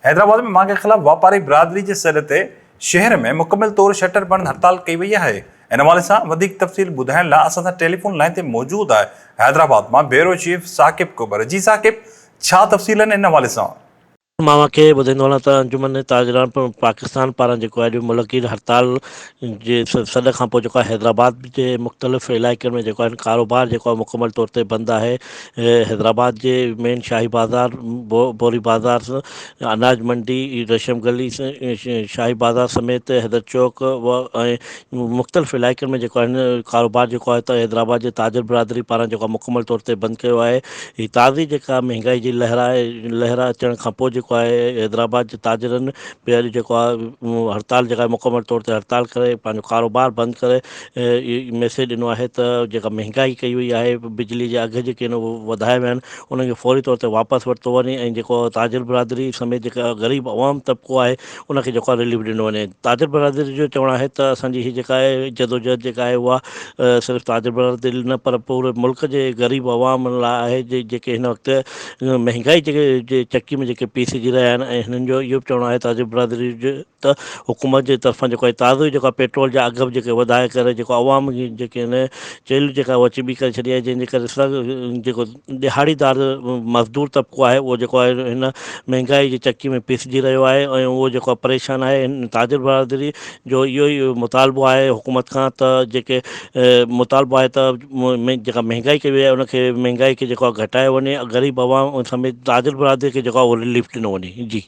حيدرآباد ۾ مهانگائي خلاف واپاري برادري جي سڏ تي شهر ۾ مڪمل طور شٽر بند هڙتال ڪئي وئي آهي. ان حوالي سان وڌيڪ تفصيل ٻڌائڻ لاء اسان سان ٽيليفون لائين تي موجود آهي حيدرآباد مان بيورو چيف ثاقب ڪٻر. جي ثاقب ڇا تفصيل آهن ان حوالي سان؟ مان اوهان کي ٻڌائيندو هلان ته انجمن تاجران پاڪستان پاران جيڪو آهي ملڪي هڙتال جي سڏ کان پوء جيڪو آهي حيدرآباد جي مختلف علائقن ۾ جيڪو آهي ڪاروبار جيڪو آهي مڪمل طور تي بند آهي حيدرآباد جي مين شاهي بازار بوري بازار اناج منڊي ريشم گلي شاهي بازار سميت حيدر چوڪ ۽ مختلف علائقن ۾ جيڪو آهي ڪاروبار جيڪو آهي ته حيدرآباد جي تاجر برادري پاران جيڪو آهي مڪمل طور تي بند ڪيو آهي هي تازي جيڪا مهنگائي جي لهر آهي لهر اچڻ کان پوء جيڪو آهي حيدرآباد جي تاجرن به اڄ جيڪو آهي هڙتال جيڪا مڪمل طور تي هڙتال ڪري پنهنجو ڪاروبار بند ڪري ميسيج ڏنو آهي ته جيڪا مهنگائي ڪئي وئي آهي بجلي جا اگهه جيڪي آهن اهي وڌايا ويا آهن انهن کي فوري طور تي واپس ورتو وڃي ۽ جيڪو تاجر برادري سميت جيڪا غريب عوام طبقو آهي ان کي جيڪو آهي رليف ڏنو وڃي. تاجر برادري جو چوڻ آهي ته اسان جي هي جيڪا آهي جدوجهد جيڪا آهي اها صرف تاجر برادري نه پر پوري ملڪ جي غريب عوام لاء آهي جيڪي هن وقت مهنگائي جي چڪي ۾ جيڪي پيسجي رهيا آهن ۽ هنن جو اهو به چوڻ آهي تاجر برادري جو ته حڪومت جي طرفان جيڪو آهي تازو ئي جيڪو آهي پيٽرول جا اگهه به جيڪي وڌائي ڪري جيڪو عوام جي جيڪي آهن چيلهه جيڪا اها چٻي ڪري ڇڏي آهي جنهن جي ڪري جيڪو ڏهاڙيدار مزدور طبقو آهي اهو جيڪو آهي هن مهنگائي جي چڪي ۾ پيسجي رهيو آهي ۽ اهو جيڪو آهي پريشان آهي هن تاجر برادري جو اهو ئي مطالبو آهي حڪومت کان ته جيڪي مطالبو آهي ته جيڪا مهنگائي ڪئي وئي آهي ان کي مهنگائي کي جيڪو آهي گهٽايو وڃي غريب عوام سميت تاجر برادري کي جيڪو آهي اهو رليف ڏنو وڃي جي.